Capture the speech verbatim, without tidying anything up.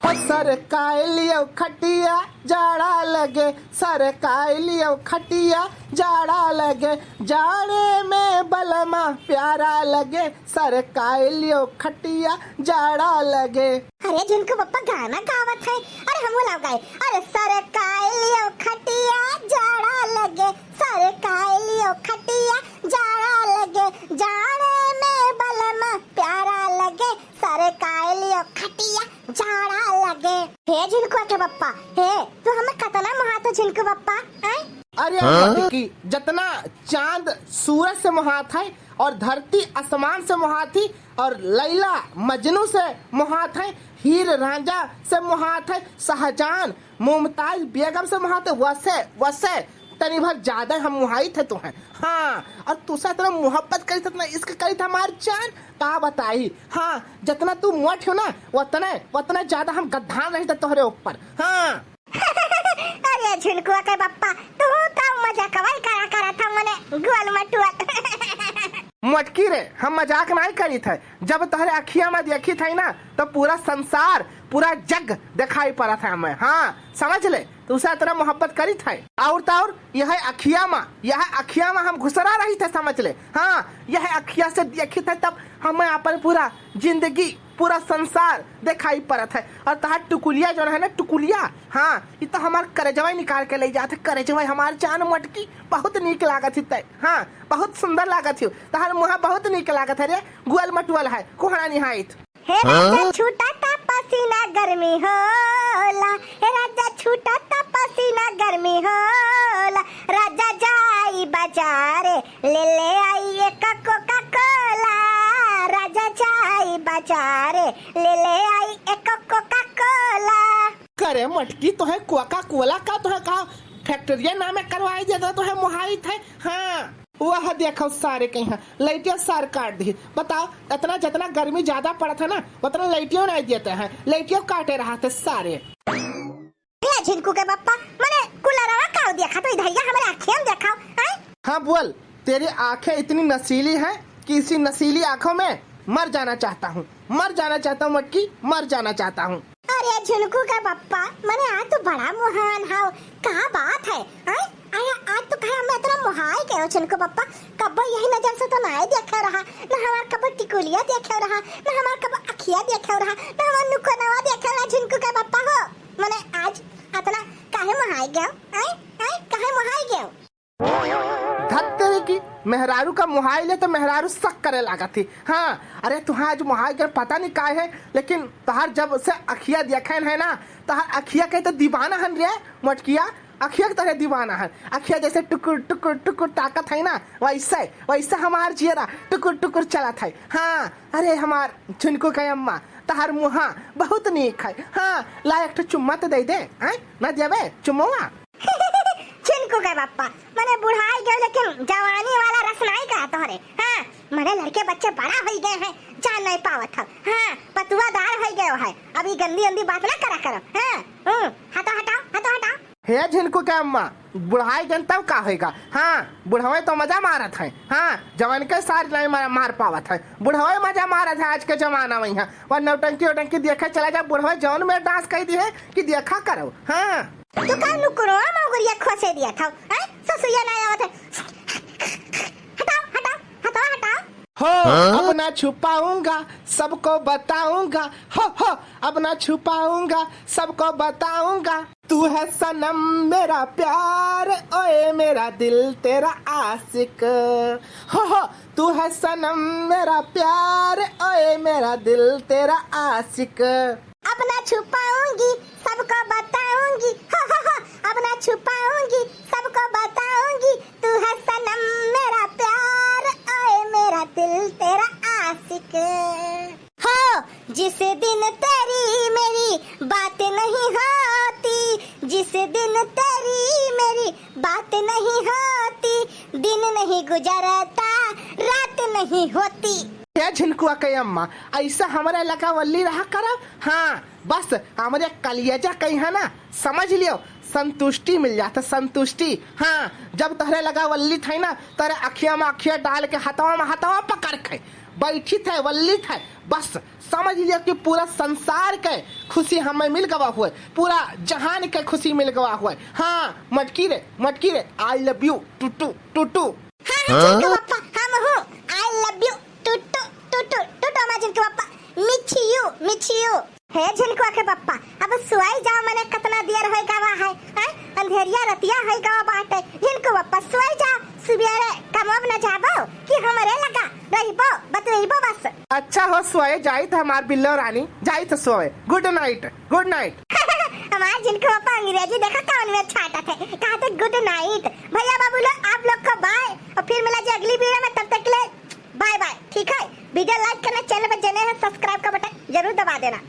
ओ सरकाई लियो खटिया जाड़ा लगे, सरकाई लियो खटिया जाड़ा लगे, जाड़े में बलमा प्यारा लगे, सरकाई लियो खटिया जाड़ा लगे। अरे झिनकू बप्पा गाना गावत है, अरे हमहू लाव गाए। अरे सरकाई लियो खटिया जाड़ा लगे, सरकाई लियो खटिया जाड़ा लगे, जाड़े में बलमा प्यारा लगे, सरकाई लियो खटिया जाड़ा लगे। हे झिनकुआ के बप्पा, हे, तू हमें कतना मोहात हो झिनकू बप्पा, हैं? अरे हाँ? मटकी, जतना चांद सूरज से मोहात है और धरती आसमान से मोहात ही और लैला मजनू से मोहात है, हीर रांझा से मोहात है, शाहजहान मुमताज बेगम से मोहात है, वैसे, वैसे तनी भर ज्यादा हम मोहाइत है तुहें। हाँ, और तुसे इतना मोहब्बत करी था, इतना इश्क करी था हमार जान, का बताई। हाँ, जितना तू मोट हो ना, उतने, उतने ज्यादा हम गद्दान रही था तोहरे ऊपर। हाँ। अरे झिनकुआ के बप्पा, तू तो मजाकवा ही करा, करा था मने गोल मटुआ। मोटकी रे, हम मजाक नाहीं करी थे। जब तोहरे अखिया में देखी थे ना, तो पूरा संसार, पूरा जग दिखाई पड़ा था हमें। हाँ, समझ ले, तुसे इतना मोहब्बत करी थे। और तो और, यह अखिया में, यह अखिया में हम घुसरा रही थे, समझ ले। हाँ, यह अखिया से देखी थे, तब हमें अपन पूरा जिंदगी, पूरा संसार दिखाई पड़त है। और तहार टुकुलिया जौन है ना, टुकुलिया, हाँ, ये तो हमार करेजवा ही निकाल के ले जात है, करेजवा, हमार जान मोटकी, बहुत नीक लागत ही तय, हाँ, बहुत सुंदर लागत ही, तहार मुहा बहुत नीक लागत है रे, गुअल मटुअल है, कोहड़ा निहाइत। हे राजा हाँ? छूटा ता पसीना गर्मी होला, हे राजा छूटा ता पसीना गर्मी होला, राजा जाई बाजारे, ले ले आई एक कोका कोला, राजा जाई बाजारे, ले ले आई एक कोका कोला। करे मटकी, तोहे कोका कोला का, तोहे का फैक्ट्रिया नामे करवाई देता, तोहे मोहाइत है। हाँ, वह देखो सारे के यहाँ लइटिया सार काट दी। बताओ, इतना जितना गर्मी ज्यादा पड़त है ना, उतना लइटियो नहीं देते हैं, लइटियो काटे रहत है सारे। ए झिनकू के बप्पा, मने कुलरवा काउ देखा तो इधरिया हमरे आँखें में देखाओ, हैं? हाँ बोल, तेरी आँखें इतनी नशीली हैं कि इसी नशीली आँखों में मर जाना चाहता हूँ, मर जाना चाहता हूँ मटकी, मर जाना चाहता हूँ। अरे झिनकू के बप्पा, मने आज तो बड़ा मोहान हाव, का बात है, हैं? अरे आज तो कहे हमें इतना मोहाई गयो झिनकू बप्पा, कब्बो यही नजर से तो नाई देखे रहा, न हमार कब्बो टिकुलिया देखे रहा, न हमार कब्बो अखिया देखे रहा, न हमार नुकनवा देखे रहा झिनकू के बप्पा हो। मने आज अतना काहे मोहाई गयो? आय, आय, काहे मोहाई गयो? धत तेरे की, मेहरारू का मोहाई ले तो मेहरारू शक करे लागत ही। हाँ, अरे तुहार आज मोहाई गए पता नहीं काहे है, लेकिन तुहार जब से अखिया देखे है ना, तुहार अखिया के तो दीवाना हन रे मोटकिया, अखिया के तरह दीवाना हन। अखिया जैसे टुकुर टुकुर टुकुर ताकत है ना, वैसे, वैसे हमार जियरा टुकुर टुकुर चलत है। हाँ, अरे हमार झिनकू के अम्मा, तहार मुहा बहुत नीक है। हाँ, ला एक ठो चुम्मा तो दे दे, हैं? ना देबे चुम्मवा? झिनकू के बप्पा, मने बुढ़ाई गयो लेकिन जवानी वाला रस नाई गया तोहरे। हाँ, मने लड़के बच्चे बड़ा होई गए हैं, जान नहीं पावत हो। हाँ, पतुआदार होई गयो है, अभी गंदी गंदी बात ना करा करो। हाँ, हम्म, हटो हटाओ, हटो हटाओ। हे झिनकू के अम्मा, बुढ़ाई गन तब का होइगा? हाँ, बुढ़वे तो मजा मारत है। हाँ, जवान के सार नहीं मार, मार पावत है, बुढ़वे मजा मारत है आज के जमाना में। यहाँ वह नौटंकी वोटंकी देखे चला जा, बुढ़वे जौन में डांस कह दी है कि देखा करो। हाँ। तू का नुकुरवा मौगरिया खोसे दिया था, हैं? ससुइया ना आवत है। हटाओ, हटाओ, हटाओ, हटाओ। हो, हाँ? अब ना छुपाऊंगा, सबको बताऊंगा। हो, हो, अब ना छुपाऊंगा, सबको बताऊंगा। तू है सनम मेरा प्यार, ओए मेरा दिल तेरा आशिक। हो, हो, तू है सनम मेरा प्यार, ओए मेरा दिल तेरा आशिक। अब ना छुपाऊंगी, सबको बताऊंगी। हो, हो, हो, अब ना छुपाऊंगी, सबको बताऊंगी। तू है सनम मेरा प्यार, ओए मेरा दिल तेरा आशिक। हो, जिस दिन तेरी मेरी बात नहीं होती, जिस दिन तेरी मेरी बात नहीं होती, दिन नहीं गुजरता, रात नहीं होती। ए झिनकुआ के अम्मा, ऐसा हमरे लगा वल्ली रहा करब। हाँ, बस हमरे कलियजा कहीं है ना, समझ लियो, संतुष्टि मिल जाता, संतुष्टि। हाँ, जब तोहरे लगा वल्ली थे ना, तोहरे अखिया में अखिया डाल के, हथवा में हथवा पकड़ के बैठी थे, वल्ली थे, बस समझ लियो कि पूरा संसार के खुशी हमें मिल गवा हुए, पूरा जहान के खुशी मिल गवा हुए। हाँ, मटकी रे, मटकी रे, I love you, टुटू, टुटू। हाँ, हाँ, झिनकू पप्पा, हम हूँ, I love you, टुटू, टुटू, टुटू, हमार झिनकू पप्पा, miss you, miss you। हे झिनकुआ के पप्पा, अब सोई जाओ, मने कतना देर होई गवा है, हैं? अंधेरिया रतिया होई गवा बाटे। झिनकू पप्पा, सोई जाओ, सुबेरे कमवा न जाबो कि हमरे लगा रहिबो, बतुइबो बस। अच्छा हो, सोए जाइत हमार बिल्लो रानी, जाइत सोए। Good night, good night। हमार झिनकू पप्पा अंग्रेजी देखा कौन में छाटत है, कहा थे good night। भैया बाबू लोग, आप लोग को bye और फिर मिला जी अगली video में, तब तक के लिए bye bye, ठीक है? Video like करना, channel पर जने हैं subscribe का button जरूर दबा देना।